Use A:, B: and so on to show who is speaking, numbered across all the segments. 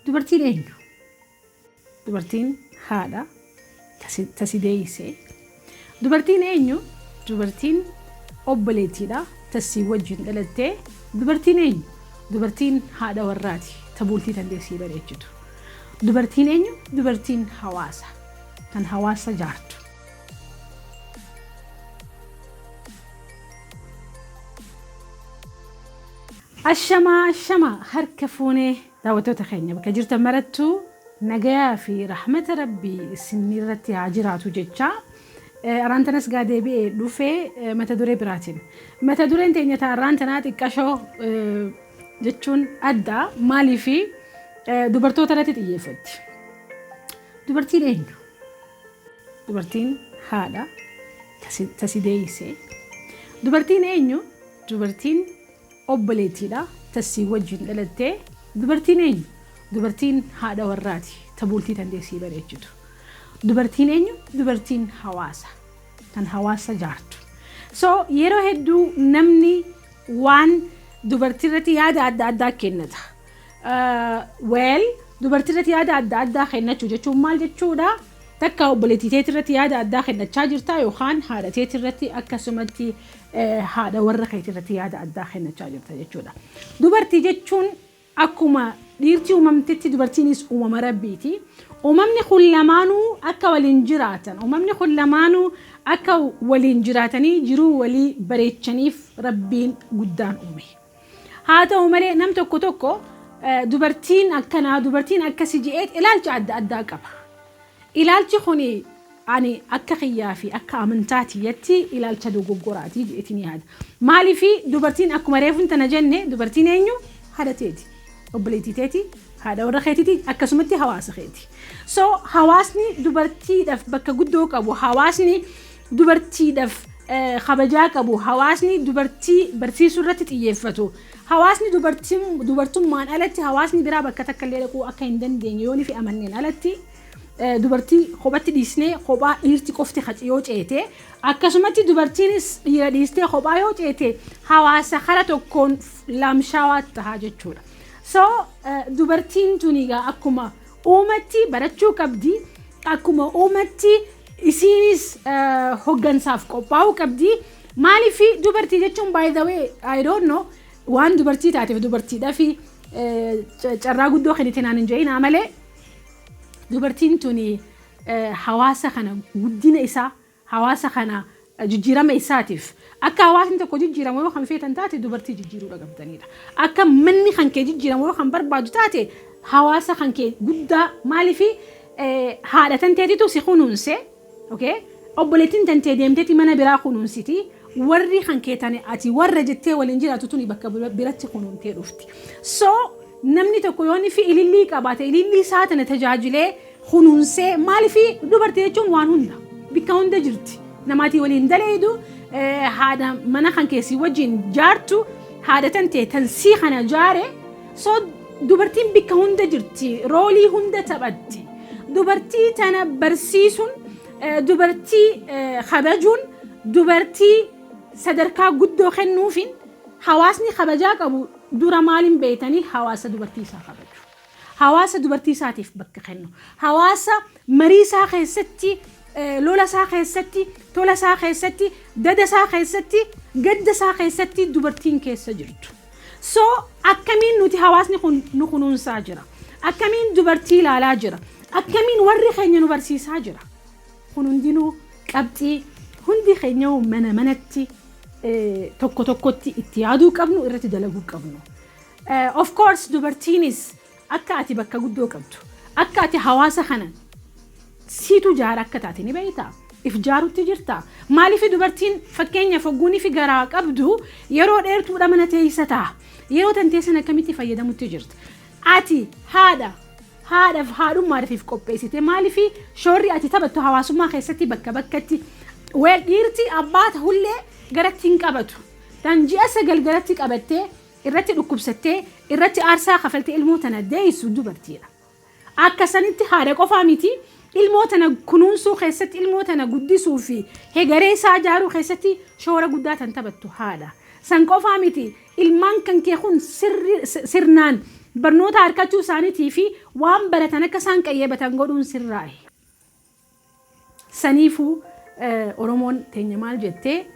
A: Dubartiin eenyu? Dubartiin haadha tasi deeyse. Dubartiin eenyu? Dubartiin obboleettiidha tasii wajjin dhalattee. Dubartiin eenyu? Dubartiin haadha warraati ta bultii tantee sii bareechitu. Dubartiin eenyu? Dubartiin hawaasa kan hawaasa jaartu. Ashamaa ashamaa, harka fuunee daawwattoota keenya bakka jirtan marattuu nagayaa fi rahmata Rabbii isinirratti haa jiraatu jecha, arraan tanas gaa deebi'ee dhufee mata duree biraatiin. Mata dureen teenya ta arraan tanaa xiqqashoo jechuun adda, maalii fi dubartoota irratti xiyyeeffatti. Dubartiin eenyu? Dubartiin haadha tasi deeyse. Dubartiin eenyu? Dubartiin obboleettiidha tasii wajjin dhalattee. Dubartiin eenyu? Dubartiin haadha warraati ta bultii tantee sii bareechitu. Dubartiin eenyu? Dubartiin hawaasa kan hawaasa jaartu. So yeroo hedduu namni waan dubartii irratti yaada adda addaa kennata. Well, dubartii irratti yaada adda addaa kennachuu jechuun maal jechuudha? Takka obboleettii teetii irratti yaada addaa kennachaa jirta yookaan haadha teetii irratti, akkasumatti haadha warra keetii irratti yaada addaa kennachaa jirta jechuudha. Dubartii jechuun akkuma dhiirti uumamtetti dubartiinis uumama Rabbiiti. Uumamni kun lamaanuu akka waliin jiraatan, uumamni kun lamaanuu akka waliin jiraatanii jiruu walii bareechaniif Rabbiin guddaan uume. Haa ta'u malee, nam tokko tokko dubartiin akkanaa, dubartiin akkasi je'eet ilaalcha adda addaa qaba. Ilaalchi kuni ani akka kiyyaa fi akka amantaa tiyyatti ilaalcha dogoggoraati je'eetiin yaada. Maaliif? Dubartiin akkuma reefuun tana jenne, dubartiin eenyu? Haadha teeti. Obboleettii teeti, haadha warra keetiiti, akkasumatti hawaasa keeti. So hawaasni dubartiidhaaf bakka guddoo qabu, hawaasni dubartiidhaaf kabajaa qabu, hawaasni dubartii barsiisuu irratti xiyyeeffatu, hawaasni dubartummaan alatti hawaasni biraa bakka takka illee dhaquu akka hin dandeenye yoo fi amanneen alatti, dubartii kophatti dhiisnee kophaa dhiirti qofti yoo ceete, akkasumatti dubartiinis dhiira dhiistee kophaa yoo ceete, hawaasa kara tokkoon laamshaawaa tahaa jechuudha. So dubartiin tuni egaa akkuma uumatti barachuu qabdi, akkuma uumatti isiinis hoggansaaf qophaa'uu qabdi. Maaliif? Dubartii jechuun, by the way, I don't know, waan dubartii taateef dubartiidhaa fi carraa guddoo kennite naan hin jedhinaa malee, dubartiin tuni hawaasa kana guddina isaa, hawaasa kana jijjiirama isaatiif, akka hawaasni tokko jijjiiramu yoo kan feetan taate, dubartii jijjiiruu qabdanidha. Akka manni kan kee jijjiiramu yoo kan barbaadu taate, hawaasa kan kee guddaa, maaliif? Haadha tanteetitu si kunuunse, okay? Obboleettiin tantee deemteeti mana biraa kunuunsiti. Warri kan kee tane ati warra jettee waliin jiraatu tuni bakka biratti kunuuntee dhufti. So namni tokko yoo fi ilillii qabaate, ilillii isaa tana tajaajilee kunuunsee, maaliif? Dubartii jechuun waan hunda bikka hunda jirti. Namaatii waliin daleedu, haadha mana kan keessii wajjin jaartu, haadha tantee tan sii kana jaare. So dubartiin bikka hunda jirti, roolii hunda taphatti. Dubartii tana barsiisuun, dubartii kabajuun, dubartii sadarkaa guddoo kennuufin, hawaasni kabajaa qabu dura maaliin beeytanii? Hawaasa dubartii isaa kabaju. Hawaasa dubartii isaatiif bakka kennu. Hawaasa marii isaa keessatti, lola isaa keessatti, tola isaa keessatti, dada isaa keessatti, gadda isaa keessatti dubartiin keessa jirtu. So akkamiin nuti hawaasni kun nu kunuunsaa jira? Akkamiin dubartii ilaalaa jira? Akkamiin warri keenya nu barsiisaa jira? Kun hundinuu qabxii hundi keenya mana manatti tokko tokkotti itti yaaduu qabnu, irratti dalaguu qabnu. Of course, dubartiinis akka ati bakka guddoo qabdu, akka ati hawaasa kana siitu jaara akka taate ni beektaa? If jaarutti jirta. Maaliif? Dubartiin fakkeenyaaf hogguunii fi garaa qabdu yeroo dheertuudha mana teessa ta'a. Yeroo tan teessan akkamitti fayyadamutti jirta? Ati haadha haadhaaf haadhummaadhaaf if qopheessite? Maaliif? Shoorri ati taphattu hawaasummaa keessatti bakka bakkatti, well, dhiirti abbaa ta'ullee garatti hin qabatu. Tan ji'a 9 garatti qabattee, irratti dhukkubsattee, irratti aarsaa kafaltee ilmoo tana deessu dubartiidha. Akka sanitti haadha qofaa miti, ilmoo tana kunuunsuu keessatti, ilmoo tana guddisuu fi hegaree isaa ijaaruu keessatti shoora guddaa tan taphattu haadha. San qofaa miti, ilmaan kan kee kun sirnaan Barnoota harkachuu isaaniitii fi waan baratan akka isaan qayyabatan godhuun sirraa'e. Saniifuu Oromoon teenya maal jettee,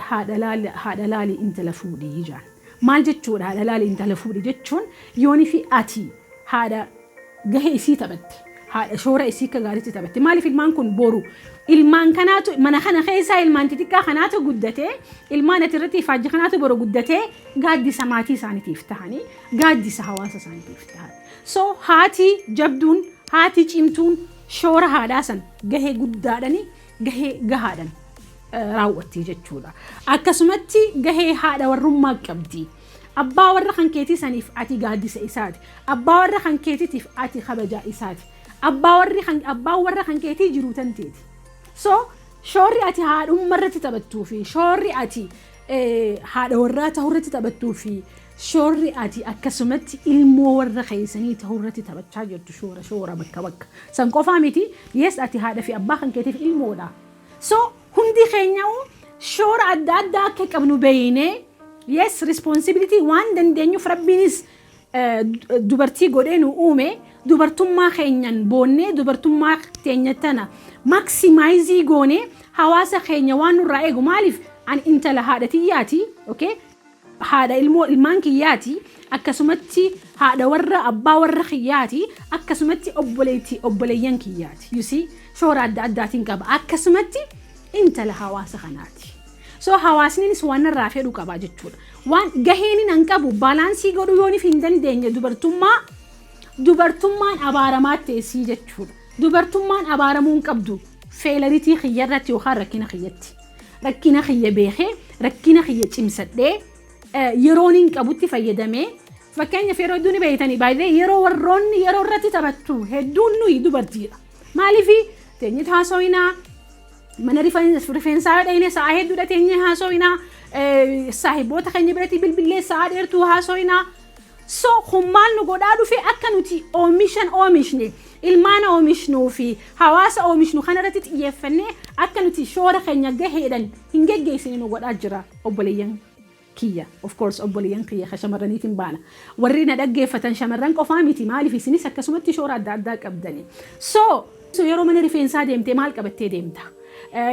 A: "Haadha laali, intala fuudhii" jaan. Maal jechuudha "haadha laali, intala fuudhii" jechuun? Yoonii fi ati haadha gahee isii taphatte, haadha shoora isii akka gaariitti taphatte. Maaliif? Ilmaan kun boru ilmaan kanaatu mana kana keessaa, ilmaan xixiqqaa kanaatu guddatee, ilmaan ati irratti ifaajji kanaatu boru guddatee gaaddisa maatii isaaniitiif tahanii, gaaddisa hawaasa isaaniitiif tahan. So haati jabduun, haati cimtuun shoora haadhaa san gahee guddaadhani, gahee gahaadhan raawwatti jechuudha. Akkasumatti gahee haadha warrummaa qabdi. Abbaa warra kan keetii saniif ati gaaddisa isaati. Abbaa warra kan keetiitiif ati kabajaa isaati. Abbaa warra kan keetii jiruu tanteeti. So shoorri ati haadhummaa irratti taphattuu fi shoorri ati haadha warraa ta'uu irratti taphattuu fi shoorri ati akkasumatti ilmoo warra keessanii ta'uu irratti taphachaa jirtu shoora bakka bakka. San qofaa miti, yes, ati haadha fi abbaa kan keetiif ilmoodha. So hundi keenyaa shoora adda addaa akka qabnu beeynee, yes, responsibility waan dandeenyuuf Rabbiinis dubartii godhee nu uume. Dubartummaa keenyan boonnee, dubartummaa teenya tana maximize goonee, hawaasa keenya waan nurraa eegu. Maaliif? Ani intala haadha tiyyaati, okay, haadha ilmoo ilmaan kiyyaati, akkasumatti haadha warra abbaa warra kiyyaati, akkasumatti obboleettii obboleeyyan kiyyaati. You see, shoora adda addaatiin qaba. Akkasumatti intala hawaasa kanaati. So hawaasnis waan irraa fedhu qaba jechuudha. Waan gaheen an qabu balance godhuu yoonif hin dandeenye, dubartummaan abaaramaa teessii jechuudha. Dubartummaan abaaramuu hin qabdu failure kiyya irratti yookaan rakkina kiyyatti. Rakkina kiyya beekee, rakkina kiyya cimsadhee, yeroon hin qabutti fayyadamee. Fakkeenyaaf, yeroo hedduu ni beeytanii, baay'ee yeroo warroonni yeroo irratti taphattu hedduun nuyi dubartiidha. Maaliif? Teenyit haasawinaa, mana rifeensaa dhayine sa'a hedduudha teenyee haasawinaa, saahiboota keenya biratti bilbillee sa'a dheertuu haasawinaa. So kun maal nu godhaa dhufe? Akka nuti oomishan oomishne, ilmaan oomishnuu fi hawaasa oomishnu kanarratti xiyyeeffannee akka nuti shoora keenya gaheedhan hin geggeessine nu godhaa jira, obboleeyyan kiyya. Of course, obboleeyyan kiyya ka shamarraniitiin baana. Warri na dhaggeeffatan shamarran qofaa miti. Maaliif? Isinis akkasumatti shoora adda addaa qabdani. So yeroo mana rifeensaa deemtee maal qabattee deemta?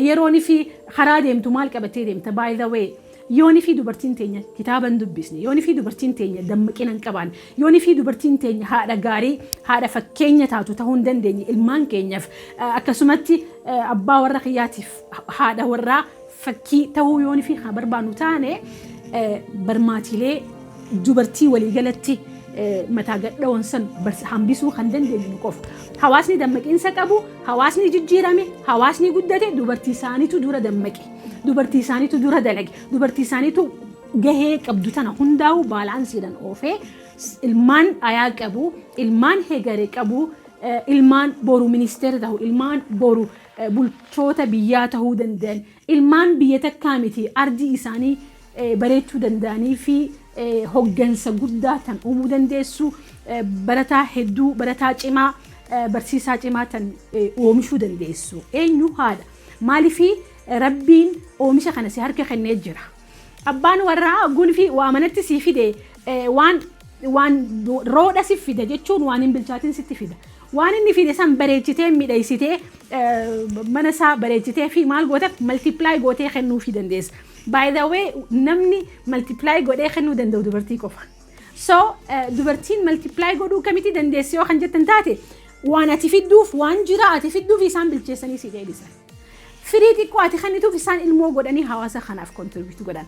A: Yeroon fi karaa deemtu maal qabattee deemta? By the way, yooni fi dubartiin teenya kitaaba hin dubbisne, yooni fi dubartiin teenya dammaqina hin qabaanne, yooni fi dubartiin teenya haadha gaarii, haadha fakkeenya taatu ta'uu hin dandeenye, ilmaan keenyaaf akkasumatti abbaa warra kiyyaatiif haadha warraa fakkii ta'uu yooni fi kan barbaannu taane, barmaatilee dubartii waliigalatti mataa gadhawan san hambisuu kan dandeenyu nu qofa. Hawaasni dammaqiinsa qabu, hawaasni jijjiirame, hawaasni guddate dubartii isaaniitu dura dammaqe. Dubartii isaaniitu dura dalage. Dubartii isaaniitu gahee qabdu tana hundaa'u balanceiidhaan oofee ilmaan ayaa qabu, ilmaan hegaree qabu, ilmaan boru ministeera ta'u, ilmaan boru bulchoota biyyaa ta'uu danda'an, ilmaan biyya takkaa miti ardii isaanii bareechuu danda'anii fi hoggansa guddaa tan uumuu dandeessu, barataa hedduu, barataa cimaa, barsiisaa cimaa tan oomishuu dandeessu eenyu? Haadha. Maaliifi? Rabbiin oomisha kana si harka kennee jira. Abbaan warraa gunfi waa manatti sii fide, waan roodha si fida jechuun waan hin bilchaatin sitti fida. Waan inni fide san bareechitee, miidhagsitee, mana isaa bareechitee fi maal gooteef multiply gootee kennuufii dandeessa. By the way, namni multiply godhee kennuu danda'u dubartii qofa. So dubartiin multiply godhuu kamitti dandeessi yoo kan jettan taate, waan ati fidduuf, waan jira ati fidduuf isaan bilcheessanii si deebisan. Firii xiqqoo ati kennituuf isaan ilmoo godhanii hawaasa kanaaf contribute godhan.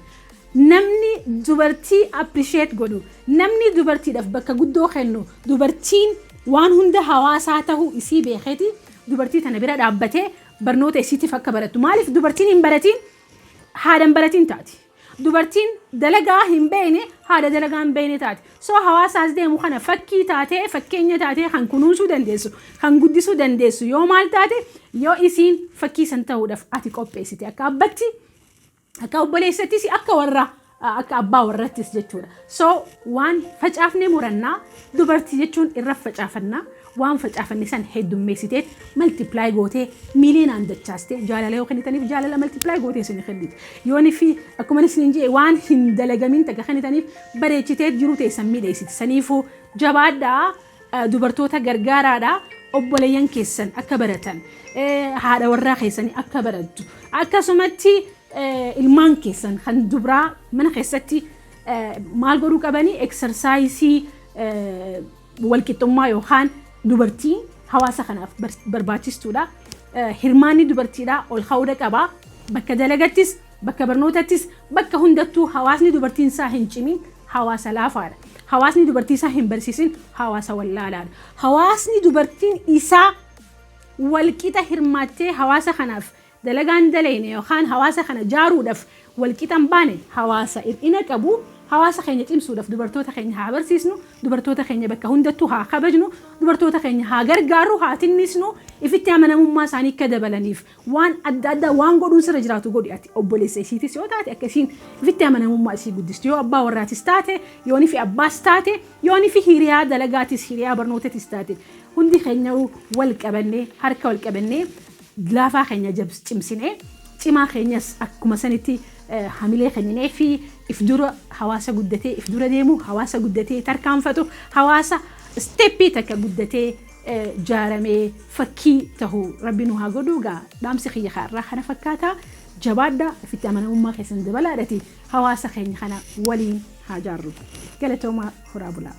A: Namni dubartii appreciate godhu, namni dubartiidhaaf bakka guddoo kennu, dubartiin waan hunda hawaasaa tahuu isii beekeeti dubartii tana bira dhaabbatee barnoota isiitiif akka barattu. Maaliif? Dubartiin hin baratiin haadha hin baratiin taati. Dubartiin dalagaa hin beekne haadha dalagaa hin beekne taati. So hawaasaas deemu kana fakkii taatee, fakkeenya taatee kan kunuunsuu dandeessu, kan guddisuu dandeessu yoo maal taate? Yoo isiin fakkii san ta'uudhaaf ati qopheessite, akka abbatti, akka obboleessattis, akka warra akka abbaa warrattis jechuudha. So waan facaafnee murannaa. Dubartii jechuun irra facaafannaa, waan facaafanne san heddummeessiteet multiply gootee miiliyoonaan dachaastee jaalala yoo kennitaniif jaalala multiply gootee isin kenniti. Yooni fi akkuma isin jee waan hin dalagamin takka kennitaniif bareechitee jiru teessan miidheessiti. Saniifuu Jabaadhaa, dubartoota gargaaraadha. Obboleeyyan keessan akka baratan, haadha warraa keessanii akka barattu, akkasumatti ilmaan keessan kan dubraa mana keessatti maal godhuu qabanii, exercise walqixxummaa yookaan dubartiin hawaasa kanaaf barbaachistuudha. Hirmaanni dubartiidhaa ol ka'uudha qaba. Bakka dalagattis, bakka barnootattis, bakka hundattuu hawaasni dubartiin isaa hin cimin hawaasa laafaadha. Hawaasni dubartii isaa hin barsiisin hawaasa wallaalaadha. Hawaasni dubartiin isaa walqixa hirmaattee hawaasa kanaaf dalagaan dalayne yookaan hawaasa kana jaaruudhaaf walqixa hin baane hawaasa hir'ina qabu. Hawaasa keenya cimsuudhaaf dubartoota keenya haa barsiisnu, dubartoota keenya bakka hundattuu haa kabajnu, dubartoota keenya haa gargaarru, haa tinnisnu, ifitti amanamummaa isaanii akka dabalaniif waan adda addaa waan godhuun sirra jiraatu godhi. Ati obboleessa isiitis yoo taate, akkasiin ifitti amanamummaa isii guddistu. Yoo abbaa warraatis taate, yooni fi abbaas taate, yooni fi hiriyaa dalagaatis, hiriyaa barnootatis taate, hundi keenya wal qabannee, harka wal qabannee, laafaa keenya cimsinee, cimaa keenyas akkuma sanitti hamilee kenninee fi if dura hawaasa guddatee if dura deemu, hawaasa guddatee tarkaanfatu, hawaasa step takka guddatee jaaramee fakkii tahuu Rabbi nu haa godhuu. Gaa dhaamsi kiyya irraa kana fakkaata. Jabaadha, ifitti amanamummaa keessan dabalaadhati hawaasa keenya kana waliin haa jaarru. Galatoomaa, horaa bulaa.